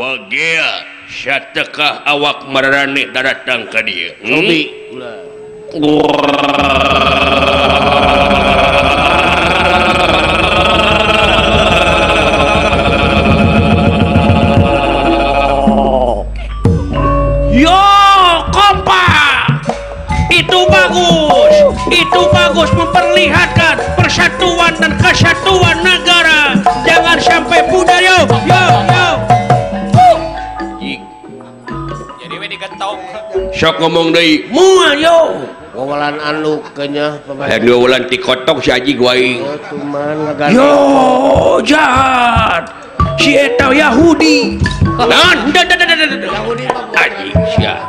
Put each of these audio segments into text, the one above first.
Bagea satekah awak mararane daratang ka dieu. Cobi. Yo, kompak. Itu bagus. Itu bagus memperlihatkan persatuan dan kesatuan negara. Jangan sampai pudar yo. Yo, yo. Jadi we digetong. Sok ngomong deui, moal yo. Wawalan anu kenya pemain. Wawalan ti kotok si Haji guai. Oh, cuman ngagandeng. Yo, jahat. Si eta Yahudi. Naon? Yahudi mah Haji sia.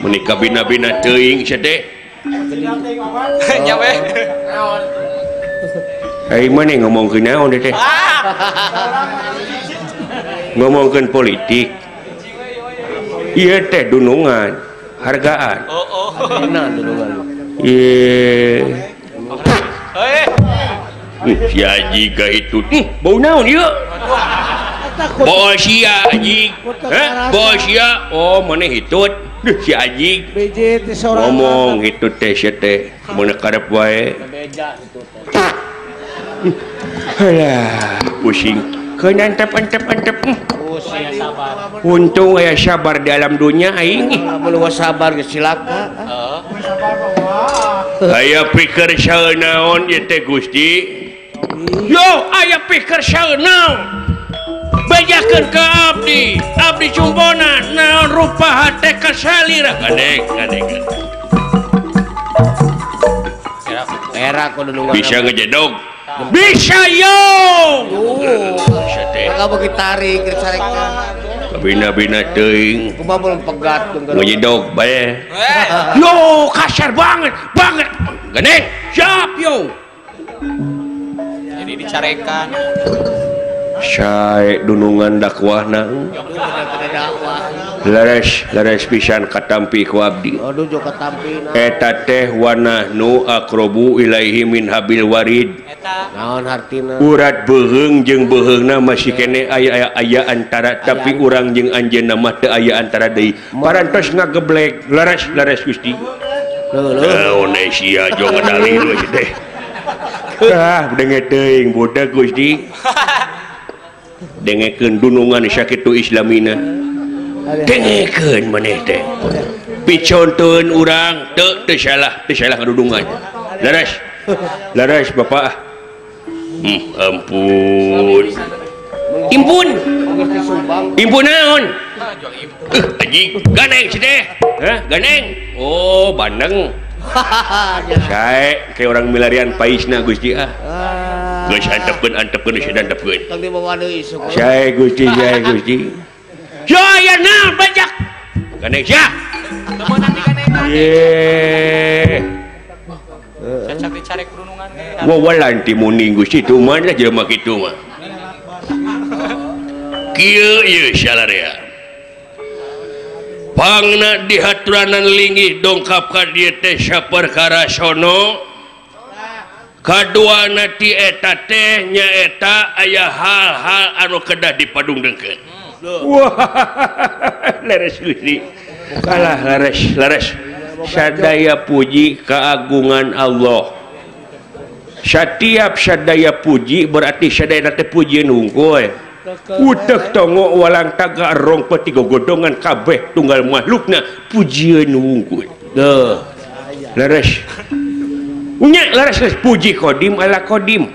Menikah bina-bina teuing sia teh. Nya we. Ai maneh ngomongkeun naon teh? Ngomongkeun politik. Ieu teh dunungan, hargaan. Oh, oh. Dunungan. Ye. Si Haji ka itu. Bau naon ieu? Bawa sia Haji. Heh, bawa sia. Oh, maneh hitut. Duh, si Haji. Ngomong hitut teh sia teh. Mun karep wae. Alah, pusing. Keun antep-antep-antep. Untung aya sabar di alam dunia aing. Mun sabar geus cilaka. Aya pikir saeunaon ieu teh Gusti. Yo, aya pikir saeunaon. Bejakeun ka abdi, abdi cumbonan naon rupa hate kasalira. Kadek, kadek. Era kudu bisa ngejedog. Bisa yo. Maka beuki tarik dicarekan. Kabina-bina teuing. Kumaha mun pegat ngejedog bae. Yo, kasar banget, banget. Gandeng, siap yo. Jadi dicarekan. Sae dunungan dakwahna. Leres, leres pisan katampi ku abdi. Aduh jo katampi. Eta teh wanahnu aqrabu ilaihi min habil warid. Naon hartina? Urat beuheung jeung beuheungna masih kene aya aya antara tapi urang jeung anjeunna mah teu aya antara deui. Parantos ngageblek leres leres Gusti. Naon sia jo ngadali we teh. Ah, denge teuing budak Gusti. Dengekeun dunungan sakitu Islamina. Dengekeun maneh teh. Piconteun urang teu teu salah, teu salah ngadudungan. Leres. Leres Bapak. Ampun. Impun. Impun naon? Anjing, ganeng si teh. Hah, ganeng. Oh, bandeng. Sae kayak orang milarian paisna Gusti ah. Geus antepkeun antepkeun geus antepkeun. Tong dibawa deui isuk. Sae Gusti, sae Gusti. Yo aya naon bajak. Ganeng sia. Ye. Cacak dicarek dunungan ge. Wawalan ti muning Gusti tuman lah jelema kitu mah. Kieu ieu salarea. Pangna dihaturanan linggih dongkap ka dieu teh saperkara sono. Kaduana ti eta teh nyaeta aya hal-hal anu kedah dipadungdengkeun. Wah, leres Gusti. Kalah leres, leres. Sadaya puji keagungan Allah. Setiap sadaya puji berarti sadaya teh pujieun hungkul. Utek tongo walang taga rong peti gogodongan kabeh tunggal makhlukna pujieun hungkul. Duh. Leres. Nya leres puji kodim ala kodim.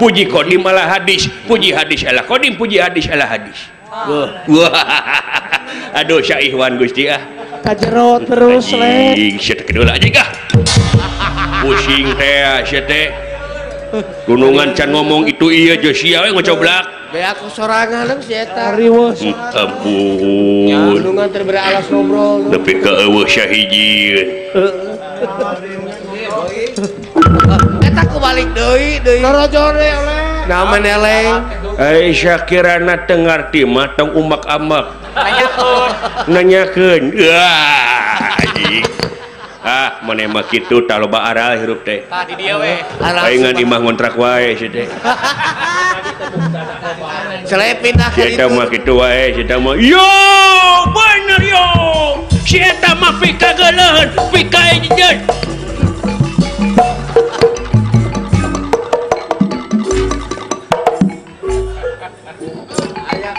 Puji kodim ala hadis, puji hadis ala kodim, puji hadis ala hadis. Wah. Aduh Syaikhwan Gusti ah. Kajero terus le. Anjing sia teh kedeula aja kah. Pusing teh sia teh. Gunungan can ngomong itu iya Josia we ngocoblak. Beak sorangan si eta. Riweuh. Ampun. Gunungan teu bere alas ngobrol. Nepi ka eueuh sahijieun. Eta ku balik deui deui. Lorojone oleh. Naon eleng. Ai sakirana teu ngarti mah tong umak-amak. Nanyakeun. Nanyakeun. Wah, anjing. Ah, maneh mah kitu tah loba aral hirup teh. Tah di dieu we. Paingan imah ngontrak wae si teh. Selep pindah ka ditu. Eta mah kitu wae, eta mah. Yo, bener yo. Si eta mah pika geuleuheun, pika ejeun.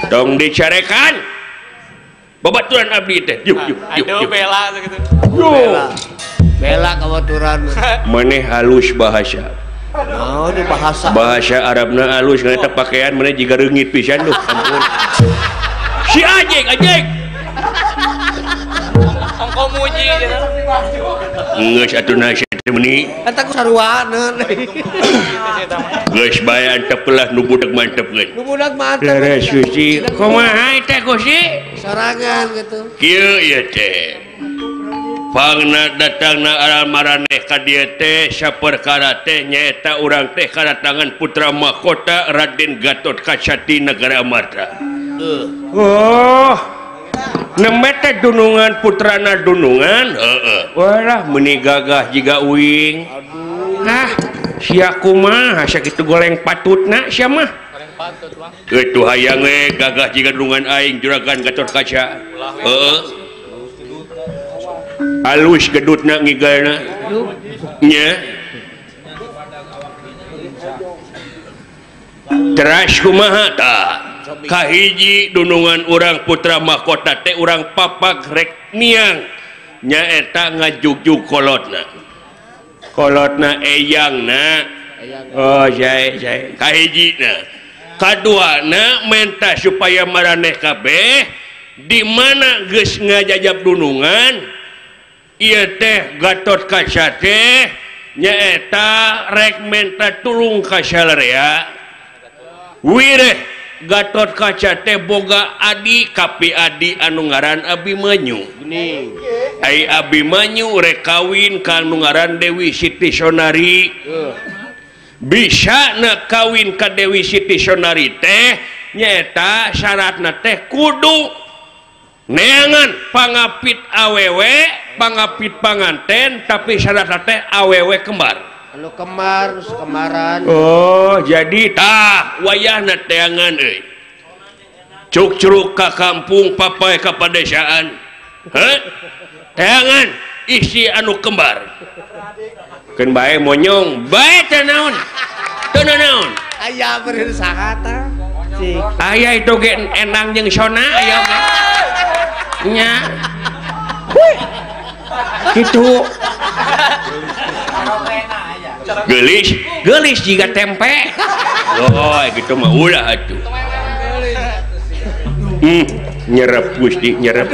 Tong dicarekan. Babaturan abdi teh. Yuk yuk yuk. Aduh bela gitu. Yo. Bela kabaturan. Maneh halus bahasa. Oh, di bahasa. Bahasa Arabna halus ngan eta pakaian maneh jiga reungit pisan duh. Ampun. Si ajek ajek. Ongko muji gitu. Geus atuh na si teh meuni. Eta ku saruaneun. Geus bae antep lah nu budak mantep geus. Nu budak mantep. Leres Gusti. Kumaha teh Gusti? Sorangan gitu. Kieu ieu teh. Pangna datangna aral maraneh ka dieu teh saperkara teh nyaeta urang teh kadatangan putra mahkota Raden Gatot Kaca ti Negara Amarta. Oh. Nembe teh dunungan putrana dunungan. Heeh. Walah meuni gagah jiga uing. Aduh. Hah, sia kumaha sakitu goleng patutna sia mah. Goleng patut, Bang. Kitu hayang we gagah jiga dunungan aing Juragan Gatot Kaca. Heeh. Halus gedutna ngigalna. Nya. Teras kumaha tah? Kahiji dunungan urang putra mahkota teh urang papak rek niang. Nyaeta ngajugjug kolotna. Kolotna eyangna. Oh, jae jae. Kahijina. Kaduana menta supaya maraneh kabeh di mana geus ngajajab dunungan ieu teh Gatot Kaca teh nyaeta rek menta tulung ka salarea. Wireh Gatot Kaca teh boga adi kapi adi anu ngaran Abimanyu. Ai Abimanyu rek kawin ka anu ngaran Dewi Siti Sonari. Bisa na kawin ka Dewi Siti Sonari teh nyaeta syaratna teh kudu neangan pangapit awewe, pangapit panganten, tapi syaratna teh awewe kembar. Anu kembar, kembaran. Oh, jadi tah wayahna teangan euy. Cuk-curuk ka kampung papae ka padesaan. Heh? Teangan isi anu kembar. Keun bae monyong, bae teu naon. Teu naon. Aya beureun saha tah? Aya itu ge enang jeung sona aya ge. Nya. Kitu. Geulis, geulis jiga tempe. Oh, gitu mah ulah atuh. Nyerep Gusti, nyerep.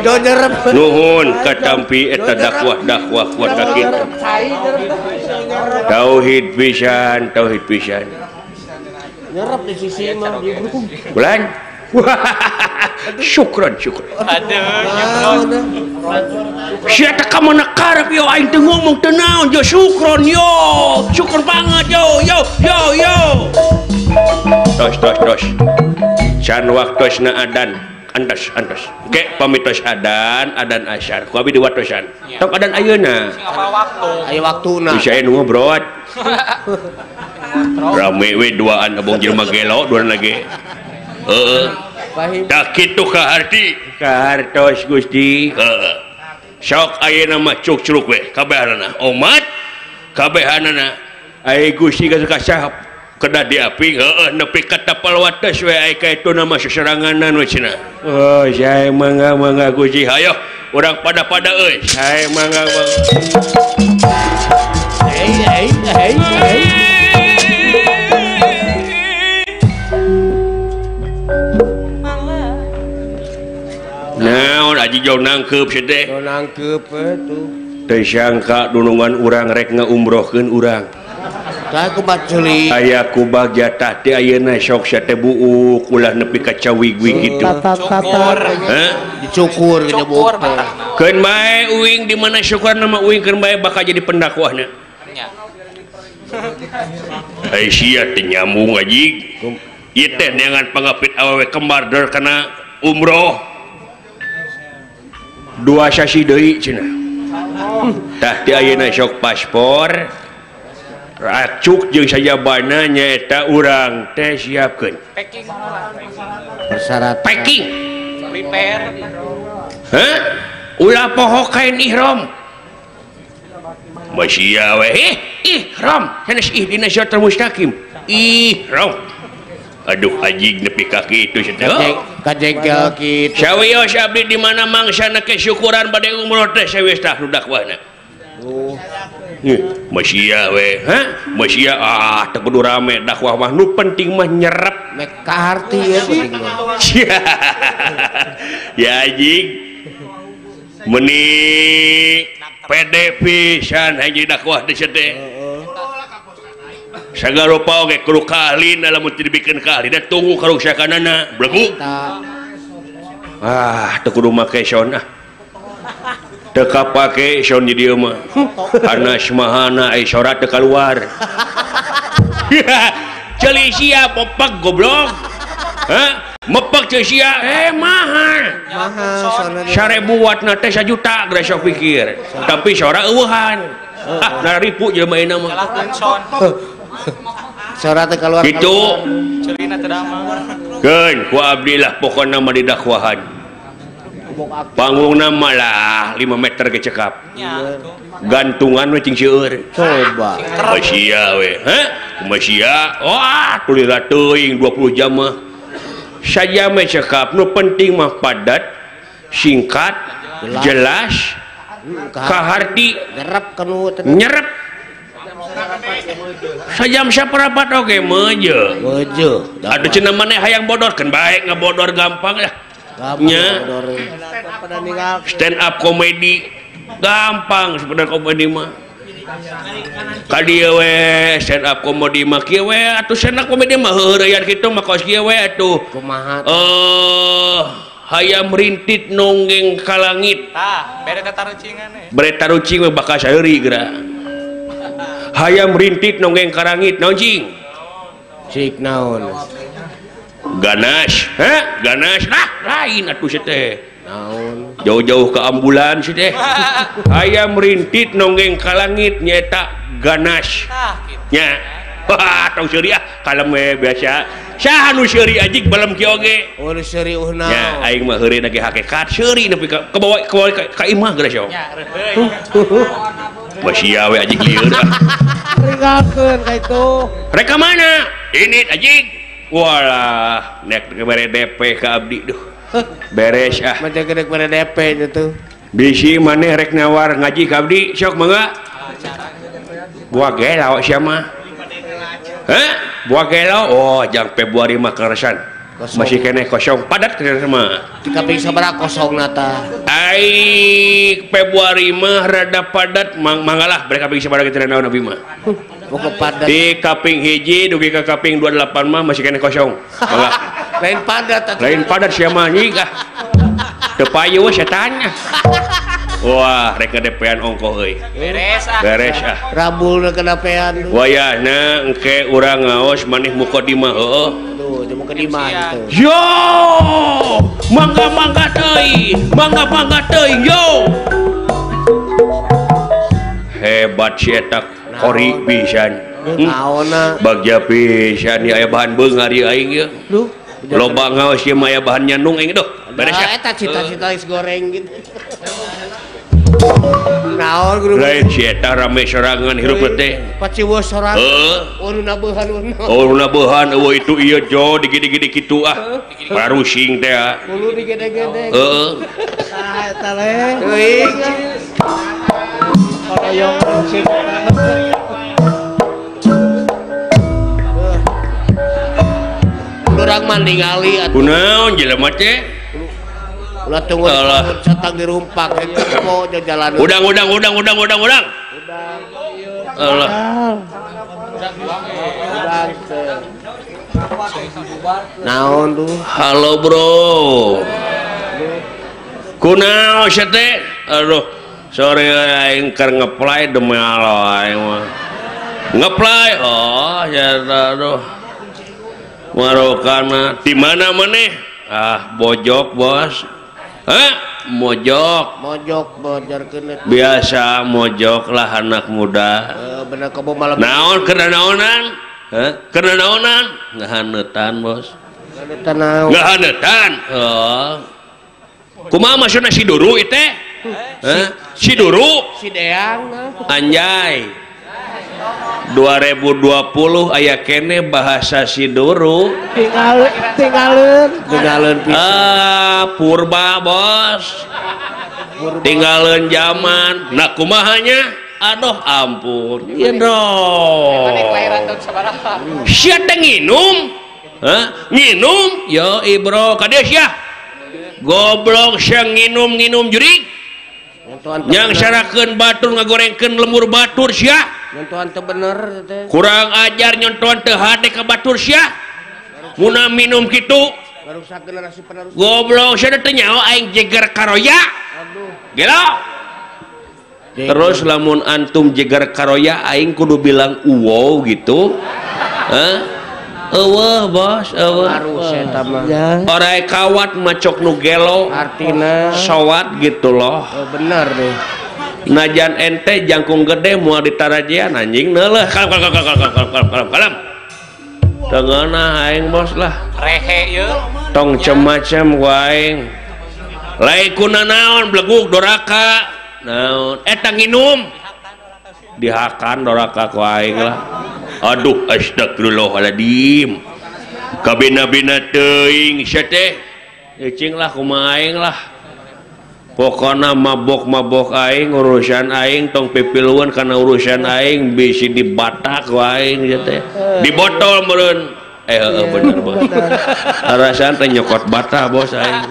Do nyerep. Nuhun katampi eta dakwah-dakwah kuat kitu. Tauhid pisan, tauhid pisan. Nyerep di sisi mah. Bulan. Syukron, syukron. Aduh, sia teh ka mana karep yo aing teu ngomong teu naon yo syukron yo. Syukur banget yo yo yo yo. Tos tos tos. Can waktosna adan. Antos antos. Oke, pamitos adan, adan asyar. Ku abi diwatosan. Tok adan ayeuna. Aya waktuna. Bisa aya nu ngobrol. Rame we duaan abong jelema gelo duaan lagi. Heeh. Tah kitu kaharti. Kahartos Gusti. Heeh. Sok ayeuna mah cuk-curuk we kabehanana. Omat kabehanana. Ai Gusti geus kasah kedah diaping heueuh nepi ka tapal wates we ai ka itu nama seseranganan we cenah. Oh, sae mangga mangga Gusti. Hayo urang pada-pada euy. Sae mangga mangga. Hei hei hei hei. Naon aji jauh nangkeup sia teh. Jauh nangkeup tuh. Teu sangka dunungan urang rek ngaumrohkeun urang. Tah kumaha ceuli. Aya ku bagja tah teh ayeuna sok sia teh buuk ulah nepi ka cawigwig kitu. Cukur. Heh? Dicukur gini buuk teh. Keun bae uing di mana syukurna mah uing keun bae bakal jadi pendakwahna. Nya. Ai sia teh nyambung aji. Ieu teh neangan pangapit awewe kembar deur kana umroh. Dua sasi deui cenah. Tah ti ayeuna sok paspor. Racuk jeung sajabana nyaeta urang teh siapkeun. Packing persyaratan. Packing. Prepare. Hah? Ulah poho kain ihram. Masya we ihram sanes ihdina siratal mustaqim. Ihram. Aduh anjing nepi ka kitu cenah. Kajengkel kitu. Sawios abdi di mana mangsana ke syukuran bade umroh teh sawios tah nu dakwahna. Oh. Masya we, ha? Masya ah teu kudu rame dakwah mah nu penting mah nyerep mek kaharti ya penting mah. Ya anjing. Meni pede pisan haji dakwah teh teh. Sagarupa oge kudu kahlina lamun teu dibikeun ka ahli da tunggu karuksakanana belegu. Ah teu kudu make sound ah. Teu kapake sound di dieu mah. Hanas mahana ai sora teu kaluar. Ceuli sia mepek goblok. Hah? Mepek ceuli sia mahal. Mahal 1000 wattna teh 1 juta geura sok pikir. Tapi sora eueuhan. Ah naripu jelema ayeuna mah. Sora teh kaluar. Kitu. Ceulina teu damang. Keun ku abdi lah pokona mah didakwahan. Panggungna mah lah 5 meter ge cekap. Gantungan we cing seueur. Coba. Masya we. Hah? Masya. Wah, tulira teuing 20 jam mah. Sajam we cekap nu penting mah padat, singkat, jelas, kaharti, nyerep kanu nyerep. Sajam saparapat oge meuje. Meuje. Aduh cenah maneh hayang bodor keun bae ngabodor gampang lah. Nya. Stand up komedi gampang sebenarnya komedi mah. Ka dieu we stand up komedi mah kieu we atuh stand up komedi mah heureyan kitu mah kos kieu we atuh. Kumaha? Hayam rintit nonggeng ka langit. Tah, bere tarucingan we. Bere tarucing we bakal saeuri geura. Hayam rintit nonggeng ka langit naon cing? Cik naon? Ganas, heh? Ganas lah, lain atuh si teh. Naon? Jauh-jauh ke ambulan si teh. Hayam rintit nonggeng ka langit nyaeta ganas. Nya. Wah, tong seuri ah, kalem we biasa. Saha nu seuri anjing balem kieu oge. Oh, nu seuri uh naon. Nya, aing mah heureuy ge hakikat seuri nepi ka kabawa ka imah geura sok. Nya, reuheuy. Masya we anjing lieur ah. Ringgalkeun ka itu. Rek ka mana? Ini anjing. Walah, nek bere DP ka abdi duh. Beres ah. Mah gede bere DP nya tuh. Bisi maneh rek nawar ngaji ka abdi, sok mangga. Buah gelo sia mah. Hah? Buah gelo? Oh, jang Februari mah keresan. Masih keneh kosong, padat keresan mah. Di kaping sabaraha kosongna tah? Ai Februari mah rada padat, manggalah bere kaping sabaraha kitu naon abdi mah. Padat. Di kaping hiji dugi ka kaping 28 mah masih keneh kosong. Mangga. Lain padat. Lain padat sia mah anjing ah. Teu payu setan. Wah, rek ngadepean ongkoh euy. Beres ah. Beres ah. Rabulna kedapean. Wayahna engke urang ngaos maneh mukadimah heueuh. Aduh, jeung mukadimah gitu. Yo! Mangga-mangga teuing, mangga-mangga teuing yo. Hebat si eta kori pisan. Naonna? Bagja pisan ieu aya bahan beunghar ieu aing ieu. Duh, loba ngaos ieu mah aya bahan nyandung aing duh. Beres ya. Eta cita-cita is goreng gitu. Naon guru? Lain si eta rame sorangan hirup teh. Paciweuh sorangan. Heuh. Oh nu nabeuhan Oh nu nabeuhan eueuh itu ieu jo digede-gede kitu ah. Parusing teh ah. Hulu digede-gede. Heeh. Tah eta le. Teuing. Hoyong sing. Urang mah ningali atuh. Kunaon jelema teh? Ulah tunggu catang dirumpak eta jalan. Udang udang udang udang udang udang. Udang. Alah. Udang. Naon tuh? Halo bro. Kunaon sia teh? Aduh, sore aing keur ngeplay demi Allah aing mah. Ngeplay oh ya aduh. Marokana di mana maneh? Ah, bojok bos. Hah? Mojok. Mojok bojarkeun. Biasa mojok lah anak muda. Bener kebo malam. Naon keur naonan? Heh, keur naonan? Ngahaneutan, Bos. Ngahaneutan naon? Ngahaneutan. Heeh. Kumaha maksudna si Duru ieu teh? Heh, si Duru, si Deang. Anjay. 2020 aya kene bahasa si Duru. Tinggalin tinggalin pisan. Ah, purba, Bos. Tinggalin zaman. Nah, kumahanya? Aduh, ampun. Ieu dong. Sia teh nginum? Hah? Nginum? Yo, bro, ka dieu sia. Goblok sia nginum-nginum jurig. Yang sarakeun batur ngagorengkeun lemur batur sia. Nyontohan teu bener teh. Kurang ajar nyontohan teu hade ka batur sia. Muna minum kitu. Ngarusak generasi penerus. Goblok sia teh nyaho aing jeger karoya. Aduh. Gelo. Terus lamun antum jeger karoya aing kudu bilang wow gitu. Hah? Eueuh, Bos, eueuh. Harus eta mah. Orai kawat macok nu gelo. Artina sawat gitu loh. Oh, bener deh. Najan ente jangkung gede moal ditarajean anjing neuleuh. Kalem kalem kalem kalem kalem kalem kalem. Teu ngeunah aing Bos lah. Rehe ieu. Tong cem-macem ku aing. Lain kuna naon bleguk doraka. Naon eta nginum. Dihakan doraka ku aing lah. Aduh astagfirullahaladzim. Kabina-bina teuing sia teh. Cing lah kumaha aing lah. Pokona mabok-mabok aing urusan aing tong pipiluan kana urusan aing bisi dibatak ku aing sia teh. Dibotol meureun. Heeh bener Bos. Rasaan teh nyokot bata Bos aing.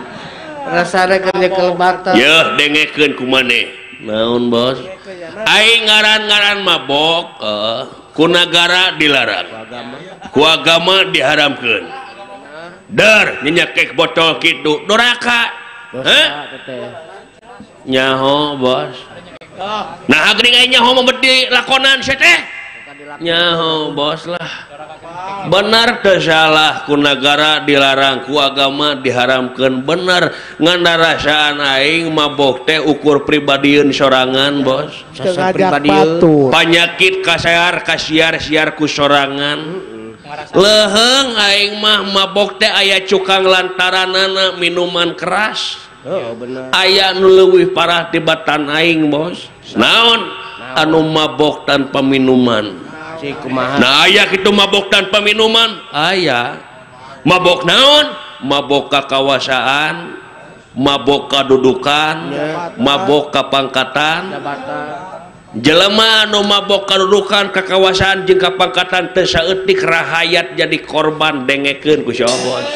Rasana keur nyekel bata. Yeuh dengekeun ku maneh. Naon Bos? Aing ngaran-ngaran mabok ku nagara dilarang, ku agama diharamkeun. Der nyekek botol kitu doraka. Heh? Nyaho Bos. Nah geuning aing nyaho mah beti lakonan sia teh. Nyaho Bos lah. Benar teu salah ku nagara dilarang, ku agama diharamkeun bener. Ngan rasaan aing mabok teh ukur pribadieun sorangan Bos. Panyakit kasear kasiar-siar ku sorangan. Leuheung aing mah mabok teh aya cukang lantaranana minuman keras. Aya nu leuwih parah tibatan aing Bos. Naon anu mabok tanpa minuman? Nah aya kitu mabok tanpa minuman. Aya mabok naon? Mabok kakawasaan, mabok kadudukan, mabok kapangkatan. Jelema anu mabok kadudukan, kakawasaan jeung kapangkatan teu saeutik rahayat jadi korban dengekeun ku si Bos.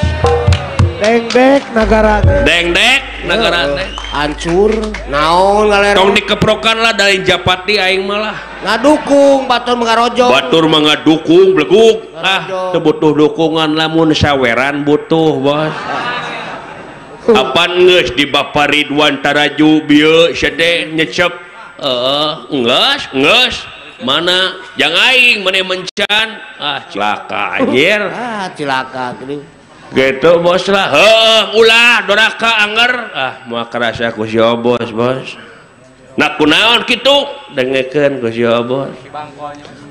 Dengdek nagara teh. Dengdek nagara teh. Hancur naon ngaler. Tong dikeprokan lah dari Japati aing malah. Ngadukung batur mengarojong. Batur mengadukung bleguk. Ah, teu butuh dukungan lamun saweran butuh, Bos. Apan geus di Bapak Ridwan Taraju bieu sia teh nyecep. Heeh, geus, geus. Mana jang aing maneh mencan. Ah, cilaka anjir. Ah, cilaka geuning. Gitu Bos lah. Heuh, ulah doraka anger. Ah, moal karasa ku si Bos, Bos. Nah kunaon kitu? Dengekeun ku si Bos.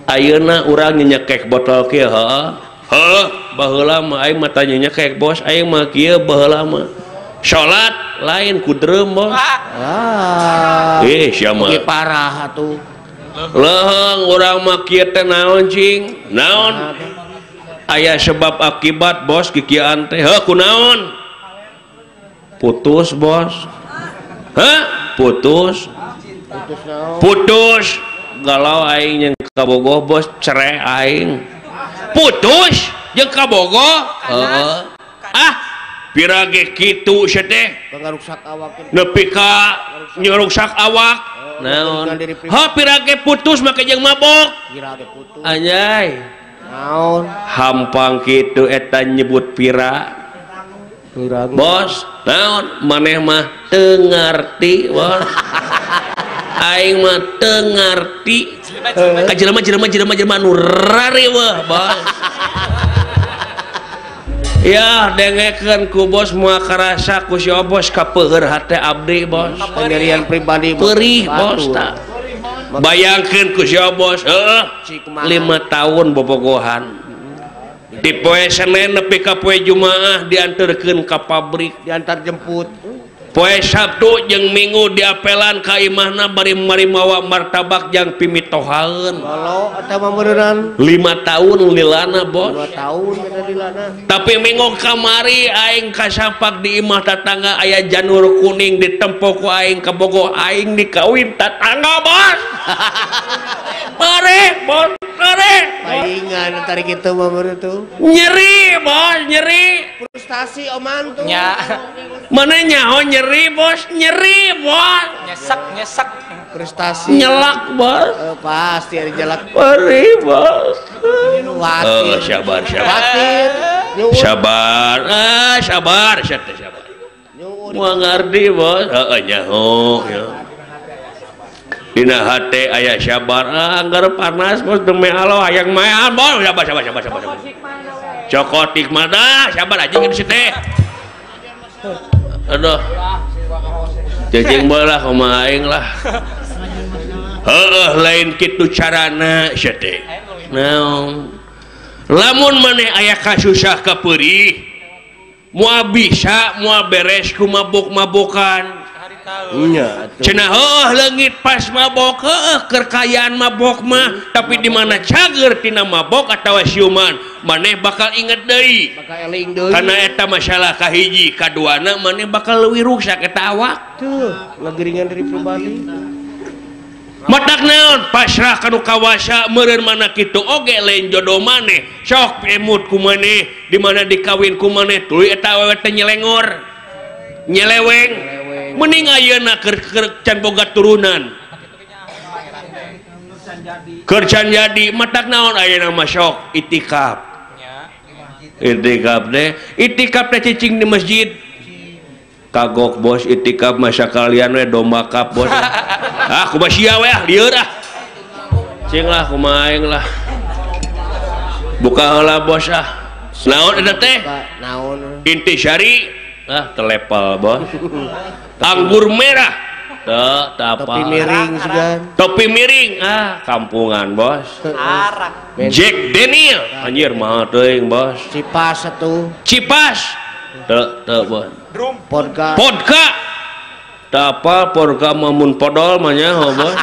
Ayeuna urang nyekek botol kieu heuh. Heuh, baheula mah aing mah tanya nyekek Bos, aing mah kieu baheula mah. Salat lain ku dreum Bos. Ah. Eh, sia mah. Parah atuh. Leuheung urang mah kieu teh naon cing? Naon? Aya sebab akibat Bos kikian teh. Heuh kunaon? Putus Bos. Hah? Putus. Putus. Galau aing jeung kabogoh Bos, cerai aing. Putus jeung kabogoh? Heeh. Ah, pira ge kitu sia teh? Ngaruksak awak. Nepi ka nyeruksak awak. Naon? Hah, pira ge putus make jeung mabok. Pira ge putus. Anjay. Naon? Hampang kitu eta nyebut pira. Bos, naon maneh mah teu ngarti, Bos. Aing mah teu ngarti. Ka jelema jelema jelema jelema nu rareweuh, Bos. Ya dengekeun ku bos moal karasa ku si Obos kapeuheur hate abdi bos. Penyerian pribadi perih bos tah. Bayangkeun ku si Obos heuh 5 tahun bobogohan. Di poe Senin nepi ka poe Jumaah dianterkeun ka pabrik, diantar jemput. Poe Sabtu jeung Minggu diapelan ka imahna bari mari mawa martabak jang pimitohaeun. Kalau eta mah meureunnan 5 tahun lilana bos. 5 tahun eta lilana. Tapi minggu kamari aing kasapak di imah tatangga aya janur kuning ditempo ku aing ka bogoh aing dikawin tatangga bos. Bare bos, bare. Palingan tadi kitu mah meureun tuh. Nyeri bos, nyeri. Frustasi oman tuh. Nya. Mana nyaho nyeri bos, nyeri bos. Nyesek, nyesek. Frustasi. Nyelak bos. Pasti ada nyelak. Perih bos. Watir. Sabar, sabar. Watir. Sabar, ah, sabar, sabar, sabar. Mau ngardi bos, heeh nyaho. Dina hate aya sabar, ah, anggar panas bos demi Allah hayang maen bos, sabar, sabar, sabar, sabar. Cokot hikmah dah, sabar aja geus teh. Aduh. Cacing bola kumaha aing lah. Heueuh lain kitu carana sia teh. Naon? Lamun maneh aya kasusah kapeurih, moal bisa moal beres ku mabok-mabokan. Nya atuh. Cenah heueuh leungit pas mabok heueuh keur kaayaan mabok mah, tapi di mana cager tina mabok atawa siuman, maneh bakal inget deui. Bakal eling deui. Karena eta masalah kahiji, kaduana maneh bakal leuwih ruksak eta awak. Tuh, ngageringan dari pribadi. Matak naon pasrah kanu kawasa meureun mana kitu oge lain jodoh maneh. Sok emut ku maneh, di mana dikawin ku maneh tuluy eta awewe teh nyelengor. Nyeleweng. Mending ayeuna keur can boga turunan. Keur can jadi matak naon ayeuna mah sok itikaf. Itikaf teh, itikaf teh cicing di masjid. Kagok bos itikaf mah sakalian we domba kap bos. Ah kumaha sia we ah lieur ah. Cing lah kumaha aing lah. Buka heula bos ah. Naon eta teh? Naon? Intisari. Ah telepal bos. Anggur merah. Teu teu apa. Topi miring sugan. Topi miring ah kampungan bos. Arak. Jack Daniel. Anjir mahal teuing bos. Cipas atuh. Cipas. Teu teu bos. Drum. Podka. Podka. Teu apa podka mah mun podol mah nyaho bos.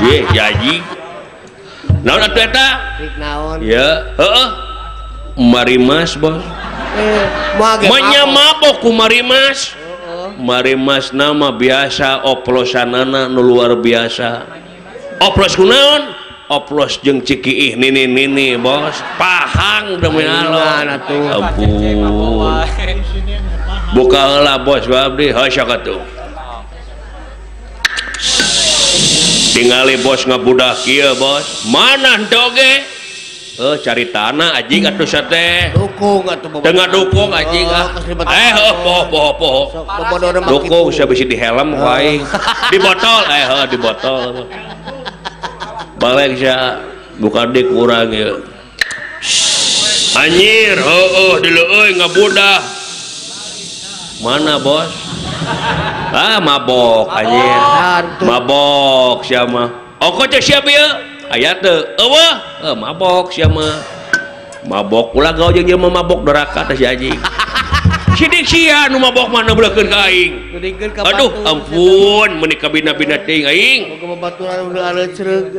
Ye jaji. Naon atuh eta? Rik naon? Ya, heueuh. Marimas bos. Manya mabok ku marimas. Marimas nama biasa oplosanana nu luar biasa. Oplos kunaon? Oplos jeung cikiih nini-nini bos. Pahang demi Allah. Ampun. Buka heula bos abdi heuh sok atuh. Tingali bos ngabudak kieu bos. Mana henteu oge? Cari tanah anjing atuh teh. Dukung atuh. Tengah dukung anjing ah. Eh poho poho poho. Dukung sia bisi di helm ku aing. Di botol heuh di botol. Balik sia bukan di kurang ieu. Anjir heueuh deuleu euy ngabudah. Mana bos? Ah mabok anjir. Mabok sia mah. Ongko teh siap ieu? Aya teu eueuh mabok sia mah. Mabok ulah gaul jeung jelema mabok doraka teh si anjing. Sidik sia nu mabok mah neublekeun ka aing. Aduh ampun meuni kabina-bina teuing aing. Boga babaturan udah aleucreug.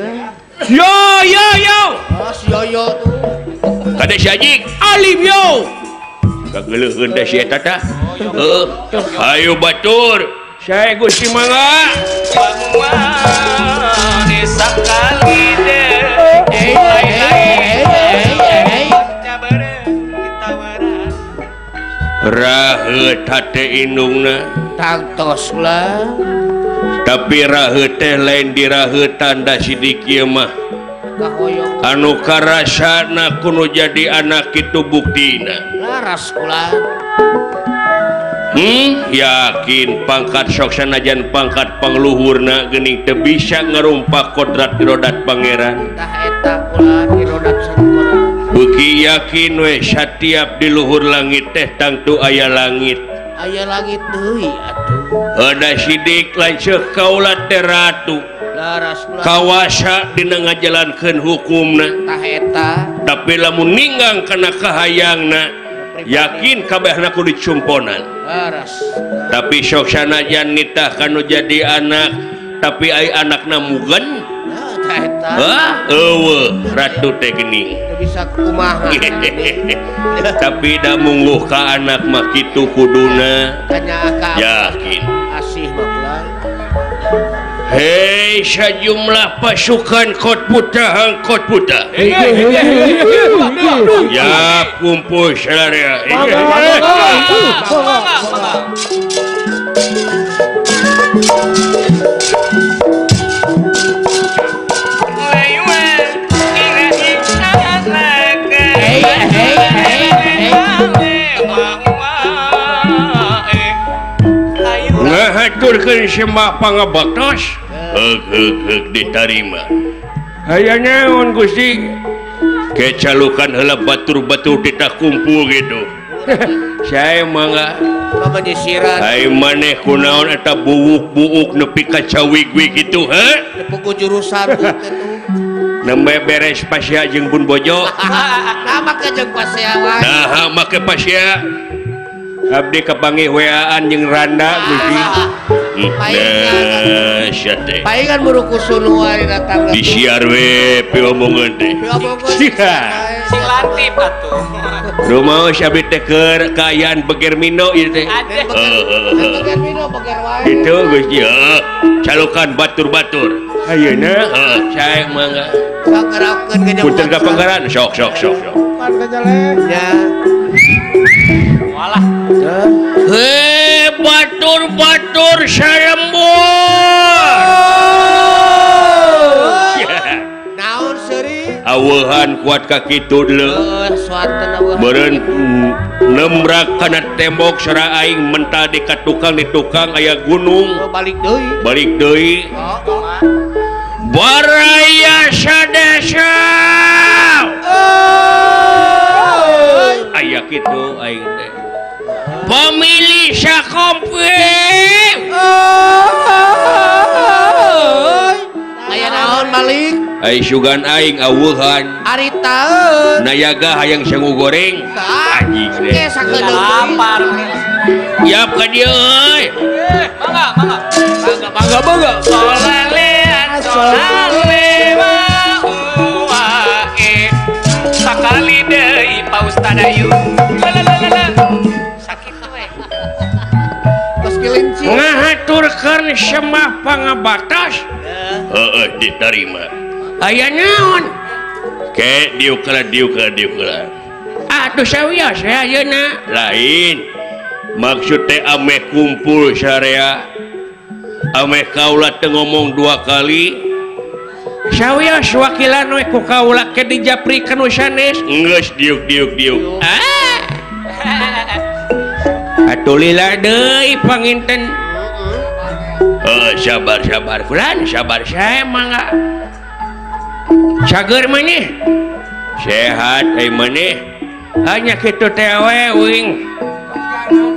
Yo yo yo. Ah si Yoyo tuh. Kade si anjing alim yo. Kageuleuheun teh si eta tah. Heueuh. Ayo batur. Saya Gusti mangga. Raheut hate indungna tangtos lah. Tapi raheut teh lain diraheutan da sidik ieu mah. Anu karasana kudu jadi anak kitu buktina. Laras kula. Yakin pangkat sok sanajan pangkat pangluhurna geuning teu bisa ngarumpak kodrat irodat pangeran. Tah eta kula irodat sakorat. Beuki yakin we satiap di luhur langit teh tangtu aya langit. Aya langit deui atuh. Ada sidik lanceuk kaula teh ratu. Laras kula. Kawasa dina ngajalankeun hukumna. Tah eta. Tapi lamun ninggang kana kahayangna yakin kabehna kudu dicumponan. Laras. Tapi sok sanajan nitah kanu jadi anak tapi ai anakna mugen. Hah? Eueuh, ratu teh geuning. Teu bisa kumaha. Tapi da mungguh ka anak mah kitu kuduna. Yakin. Asih mah kula. Hei, sajumlah pasukan Kot Puta hang Kot Puta. Ya, kumpul sararea. Ngahaturkeun sembah pangabaktos. Heug heug heug ditarima. Aya naon Gusti? Kecalukan heula batur-batur titah kumpul gitu. Saya mangga. Ai maneh kunaon eta buuk-buuk nepi ka cawig-wig kitu, ha? Pugu jurusan kitu. Nembe beres pasea jeung Bun Bojo. Nah make jeung pasea wae. Nah make pasea. Abdi kapanggih weaan jeung randa Gusti. Nah, sia teh. Paingan buru kusunu wae datang. Disiar we piomongeun teh. Sing lantip atuh. Rumaos abdi teh keur kaayaan beger mino ieu teh. Beger mino beger wae. Kitu Gusti heuh. Calukan batur-batur. Ayeuna heuh sae mangga. Sok ngerakeun ka jeung. Punten ka panggaran sok sok sok sok. Pan ka jaleh. Ya. Walah. Hei batur-batur salembur. Naon seuri? Aweuhan kuat ka kitu deuleu. Beureun nembrak kana tembok sora aing mentah di ka tukang di tukang aya gunung. Balik deui. Balik deui. Baraya sadesa. Aya kitu aing teh. Pemilih sakomping. Aya naon Malik? Ai sugan aing aweuhan. Ari taeun. Nayaga hayang sangu goreng. Anjing teh. Lapar. Yap ka dieu euy. Mangga, mangga. Mangga, mangga, mangga. Solalean, solale wa e. Sakali deui Pak Ustad Ayu. Lalalala. Sakit we. Tos kelinci. Ngahaturkeun sembah pangabatas. Heeh, diterima. Aya naon? Ke diuk heula, diuk heula, diuk heula. Atuh sawios we ayeuna. Lain. Maksud teh ameh kumpul syarea. Ameh kaula teu ngomong dua kali. Sawios wakilan we ku kaula ke dijapri ka nu sanes. Geus diuk diuk diuk. Ah. Atuh lila deui panginten. Sabar sabar kulan sabar saya mangga. Cager maneh. Sehat ai maneh. Hanya kitu teh we uing.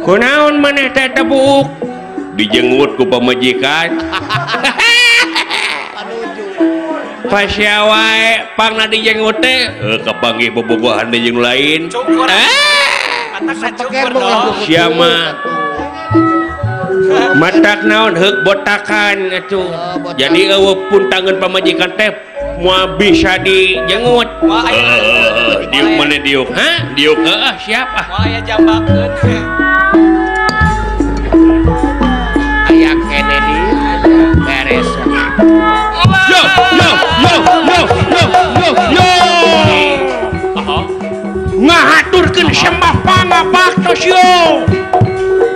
Kunaon maneh teh buuk dijenggut ku pamajikan. Pasea wae pangna dijenggut teh kapanggih bobogohan deui jeung lain. Cukur. Sia mah matak naon heuk botakan atuh. Jadi eueuh puntangeun pamajikan teh moal bisa dijenggut. Diuk maneh diuk? Hah? Diuk heuh siap ah. Moal aya jambakeun. Aya kene di beres. Yo yo yo yo yo yo yo. Ngahaturkeun sembah pangabaktos yo.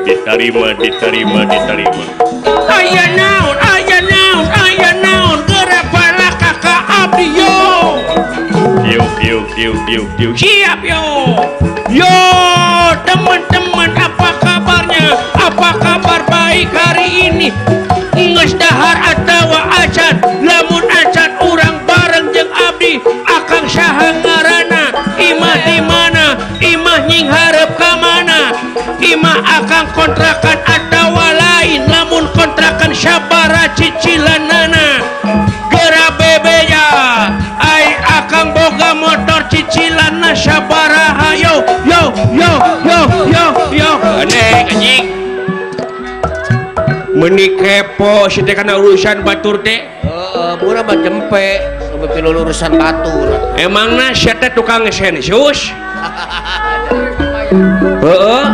Diterima diterima diterima. Aya naon aya naon aya naon geura balaka ka abdi yo. Diuk diuk diuk diuk diuk. Siap yo. Yo teman-teman apa kabarnya? Apa kabar baik hari ini? Geus dahar atawa acan? Lamun acan urang bareng jeung abdi akang saha ngaranna? Imah akang kontrakan atawa lain lamun kontrakan sabara cicilanana geura bebeja ai akang boga motor cicilanna sabaraha yo yo yo yo yo yo aneh anjing meuni kepo si teh kana urusan batur teh heeh murah mah jempe sampai urusan batur emangna sia teh tukang sensus heeh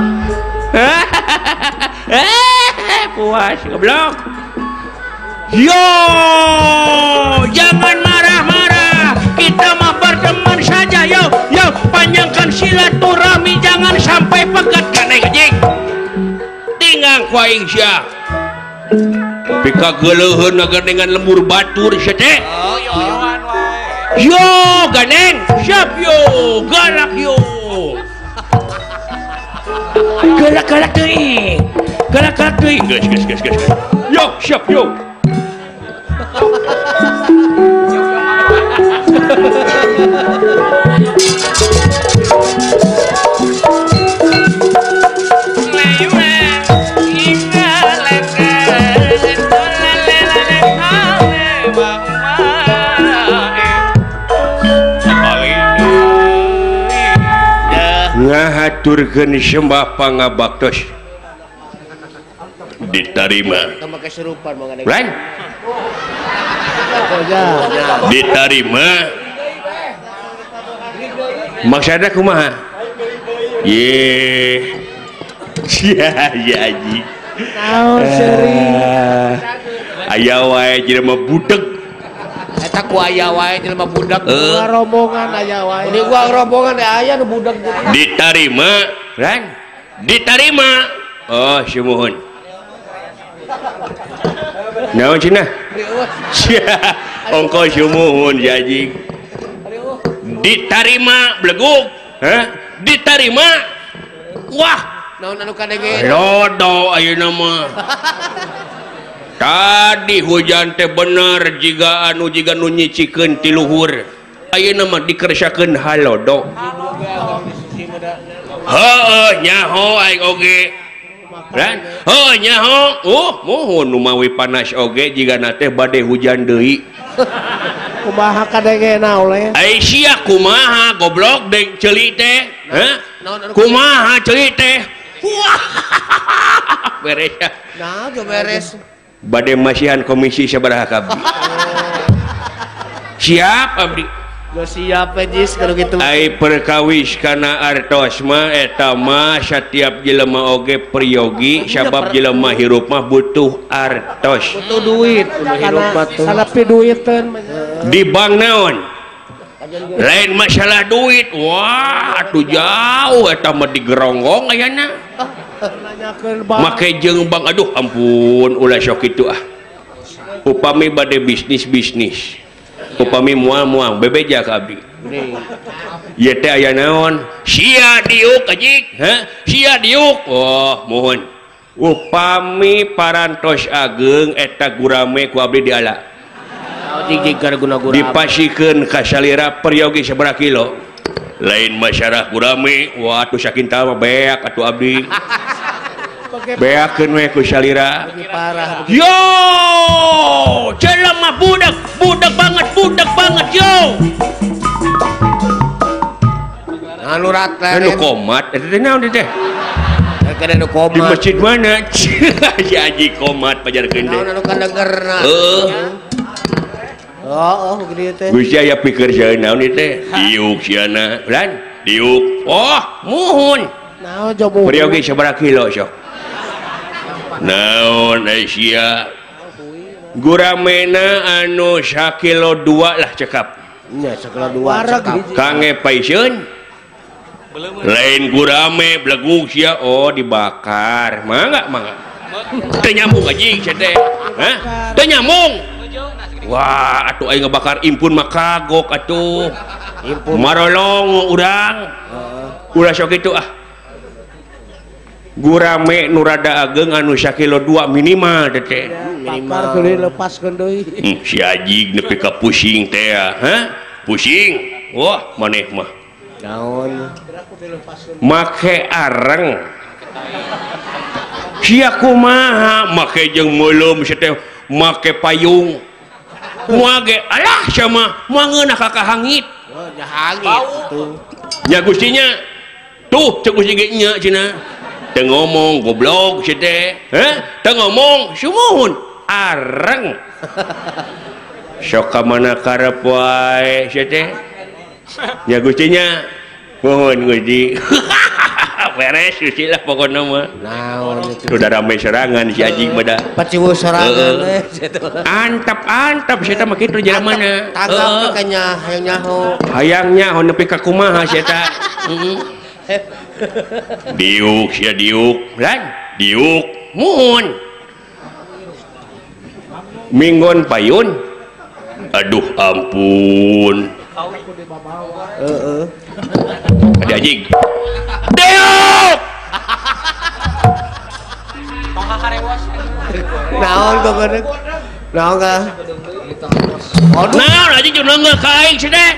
puas goblok yo jangan marah-marah kita mah berteman saja yo yo panjangkan silaturahmi jangan sampai pegat kana anjing tinggal ku aing sia pikageuleuheun dengan lembur batur sia teh yo ganeng siap yo galak yo galak-galak teuing galak-galak teuing geus geus geus geus yo siap yo ngahaturkeun sembah pangabaktos ditarima lain ditarima maksudna kumaha ye sia ya anjing naon seuri aya wae jelema budeg eta ku aya wae jelema budak rombongan aya wae di gua rombongan aya nu budak ditarima kan ditarima oh sumuhun naon cenah ongko sumuhun anjing ditarima beleguk hah ditarima wah naon anu kadenge lodo ayeuna mah tadi hujan teh bener jiga anu jiga nu nyicikeun ti luhur ayeuna mah dikersakeun halodo heueuh nyaho aing oge kan heueuh nyaho muhun nu mawi panas oge jigana teh bade hujan deui kumaha kadengena oleh ai sia kumaha goblok deng ceuli teh hah kumaha ceuli teh beres nah beres bade masihan komisi sabaraha ka abdi siap abdi geus siap jis kalau gitu ai perkawis kana artos mah eta mah satiap jelema oge priyogi sabab jelema hirup mah butuh artos butuh duit hirup mah tuh salepi duiteun di bank naon lain masalah duit wah atuh jauh eta mah digeronggong ayana make jeung bang aduh ampun ulah sok kitu ah upami bade bisnis-bisnis upami moal-moal bebeja ka abdi ieu teh aya naon sia diuk anjing hah sia diuk oh mohon upami parantos ageng eta gurame ku abdi diala dipasikeun ka salira peryogi sabaraha kilo lain masyarakat gurame wah atuh sakinta mah beak atuh abdi beakeun we ku salira yo jelema budak budak banget yo anu rata anu komat eta teh naon teh kada nu komat di masjid mana si haji komat pajarkeun teh naon anu kadengerna heuh oh gede teh Gusti aya pikir sieun naon ieu teh diuk siana lan diuk oh muhun naon jobo peryogi sabaraha kilo sok naon ai sia guramena anu sakilo 2 lah cekap nya sakilo 2 cekap kange paisieun lain gurame belegug sia oh dibakar mangga mangga teu nyambung anjing sia teh hah teu nyambung wah atuh aing ngebakar impun mah kagok atuh impun marolong urang ulah sok kitu ah gurame nu rada ageng anu sakilo 2 minimal teh minimal deui lepaskeun deui si anjing nepi ka pusing teh hah pusing wah maneh mah naon make areng Sia kumaha make jeung meulem sia teh make payung. Moal ge alah sia mah moal ngeunah ka kahangit. Oh, nya hangit tuh. Nya Gustinya tuh cek Gusti ge nya cenah. Teu ngomong goblok sia teh. Heh, teu ngomong sumuhun areng. Sok ka mana karep wae sia teh. Nya Gustinya mohon Gusti. Beres Gusti lah pokokna mah. Naon itu. Sudah rame serangan si anjing mah da. Paciweuh sorangan we. Antap-antap sia teh mah kitu jalamana. Tanggap ka nya hayang nyaho. Hayang nyaho nepi ka kumaha sia eta. Heeh. Diuk sia diuk, lan diuk muhun. Minggon payun. Aduh ampun. Heeh. Ada anjing. Diuk. Naon gogodeg? Naon ka? Naon anjing jeung leungeuh ka aing sia teh.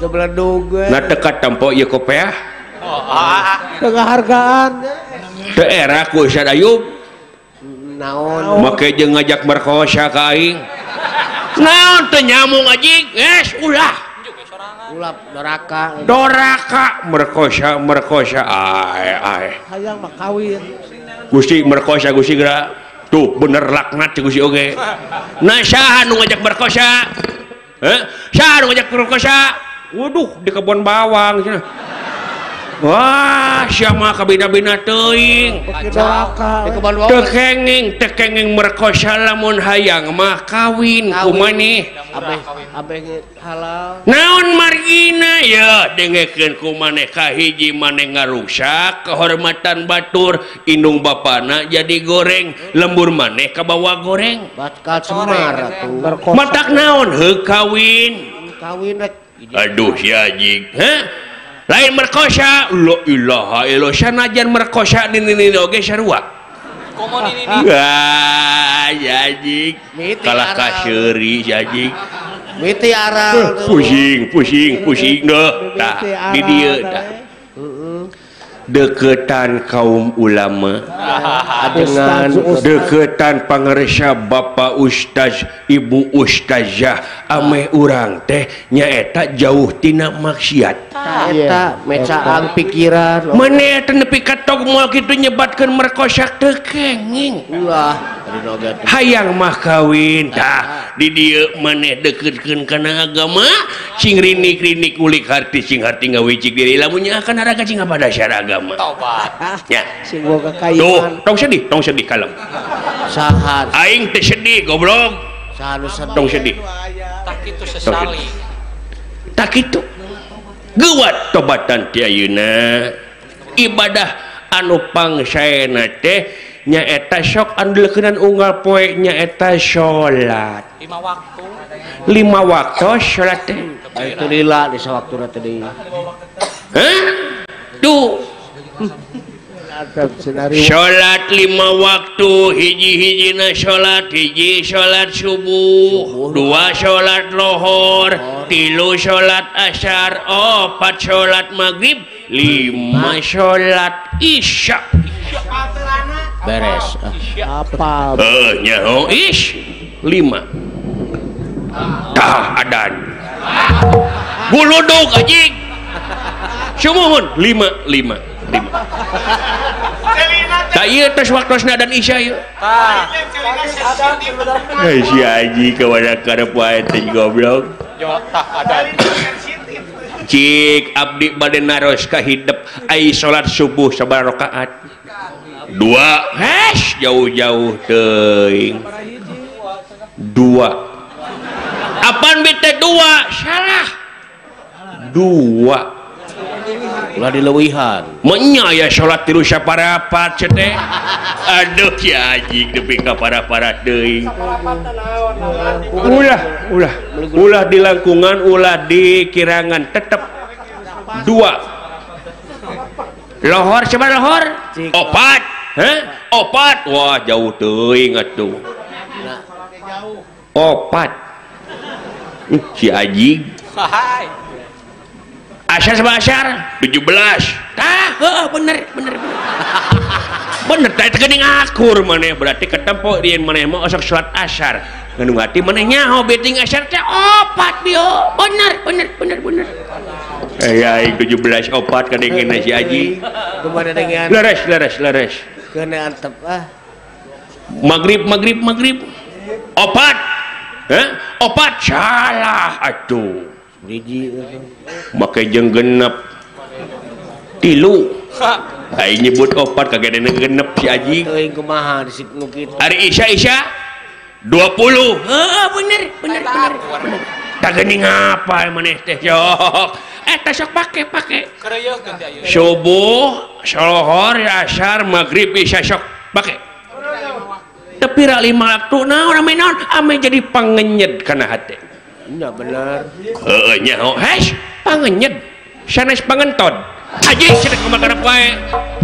Gebeledug we. Na teu katempo ieu kopeah. Teu ngahargaan. Teu era ku Ustaz Ayub. Naon? Make jeung ngajak merkosa ka aing. Naon teu nyamung anjing? Geus ulah. Ulap doraka. Doraka merkosa merkosa ae ae. Hayang mah kawin. Gusti merkosa Gusti geura. Tuh bener laknat Gusti oge. Nah saha nu ngajak merkosa? Heh? Saha nu ngajak merkosa? Waduh di kebon bawang cenah. Wah, sia mah kabina-bina teuing. Doraka. Teu kenging, teu kenging merkosa lamun hayang mah kawin ku maneh. Abeh abeh halal. Naon margina ya dengekeun ku maneh kahiji maneh ngarusak kehormatan batur indung bapana jadi goreng lembur maneh kabawa goreng. Bakal semar atuh. Matak naon heuh kawin. Kawin rek. Aduh si anjing. Heh? Lain merkosa, la ilaha illallah sanajan merkosa nini oge sarua. Komo nini. Wah, anjing. Kalah kaseuri si anjing. Miti aral. Pusing, pusing, pusing deuh. Tah, di dieu tah. Deketan kaum ulama, dengan deketan pangaresa bapak ustaz, ibu ustazah, ameh urang teh nyaeta jauh tina maksiat. Eta mecaang pikiran. Maneh teh nepi ka tog moal kitu nyebatkeun merkosa teu kenging. Ulah. Hayang mah kawin tah di dieu maneh deketkeun kana agama, sing rinik-rinik ulik harti sing harti ngawicik diri lamun nya akan haraga cing pada syara agama. Tobat. Ya. Sing boga kaiman. Tuh, tong sedih kalem. Saha? Aing teh sedih goblok. Saha nu sedih? Tong sedih. Tah kitu sesali. Tah kitu. Geuwat tobatan ti ayeuna. Ibadah anu pangsaena teh nyaeta sok anu dileukeunnan unggal poe nyaeta salat. 5 waktu. 5 waktu salat teh. Itu lila di sawaktuna teh deui. Hah? Tuh. Salat 5 waktu, hiji-hijina salat, hiji salat subuh, 2 salat lohor, 3 salat asar, 4 salat maghrib, 5 salat isya. Beres. Apa? Nyaho is 5. Tah adan. Guludug anjing. Sumuhun 5 5 5. Tak ieu tos waktosna adan isya ieu. Tah. Eh si anjing kawana karep wae teh goblok. Jo tah adan. Cik abdi bade naros ka hidep ai salat subuh sabaraha rakaat? 2. Hesh jauh-jauh teuing. 2. Apaan bete 2? Salah. 2. Ulah dileuwihan. Menya ya salat 3 saparapat cenah teh. Aduh si anjing nepi ka para-para teuing. Ulah, ulah. Ulah di langkungan, ulah di kirangan, tetep 2. Lohor sabaraha lohor? 4. Heh? 4. Wah, jauh teuing atuh. 4. Si anjing. Hai. Asar sama asar 17. Tah Heeh bener bener bener. Bener teh geuning akur maneh berarti ketempo dieun maneh mah osok salat asar. Ngandung hati maneh nyaho beting asar teh opat bio. Bener bener bener bener. Eh aing 17 opat kadengena si Aji. Kumaha dengan? Leres leres leres. Keuna antep ah. Magrib magrib magrib. Opat. Heh? Opat salah atuh. Hiji make jeung genep. Tilu. Aing nyebut opat kagedena genep si Aji. Teuing kumaha disik nu kitu. Ari Isya Isya 20. Heeh bener bener bener. Tah geuning apa maneh teh sok. Eta sok pake pake. Subuh, sohor, asar, maghrib, isya sok pake. Tapi ra lima waktu naon ame naon ame jadi pangenyed kana hate. Nya bener. Heeh nya hes pangenyed sanes pangenton. Aji cenah kumaha wae.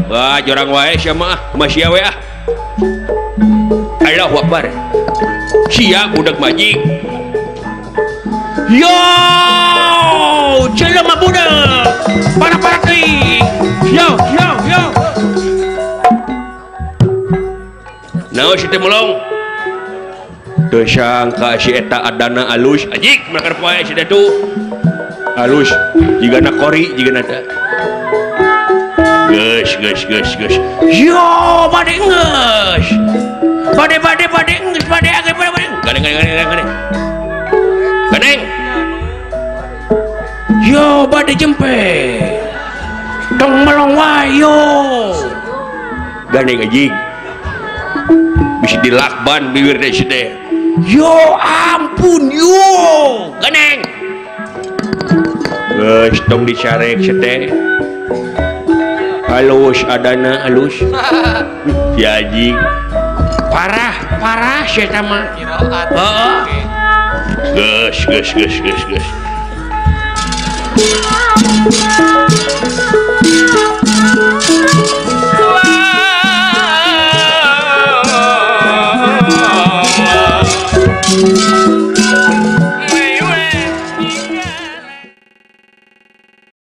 Wah jorang wae sia mah kumaha sia we ah. Allahu Akbar. Sia budak majik. Yo, jelema budak. Para-para teuing. Yo, yo, yo. Naon si teh melong? Teu sangka si eta adana alus. Ajik kumaha poe si teh alus jigana kori jigana teh. Geus geus geus geus. Yo, bade geus. Bade bade bade geus bade age bade bade. Gandeng gandeng gandeng gandeng. Gandeng. Yo, bade jempe. Tong melong wae yo. Gandeng anjing. Bisa dilakban bibir teh si teh. Yo ampun yo. Gandeng. Geus tong dicarek si teh. Halus adana halus. Si anjing. Parah, parah si eta mah. Heeh. Geus geus geus geus geus.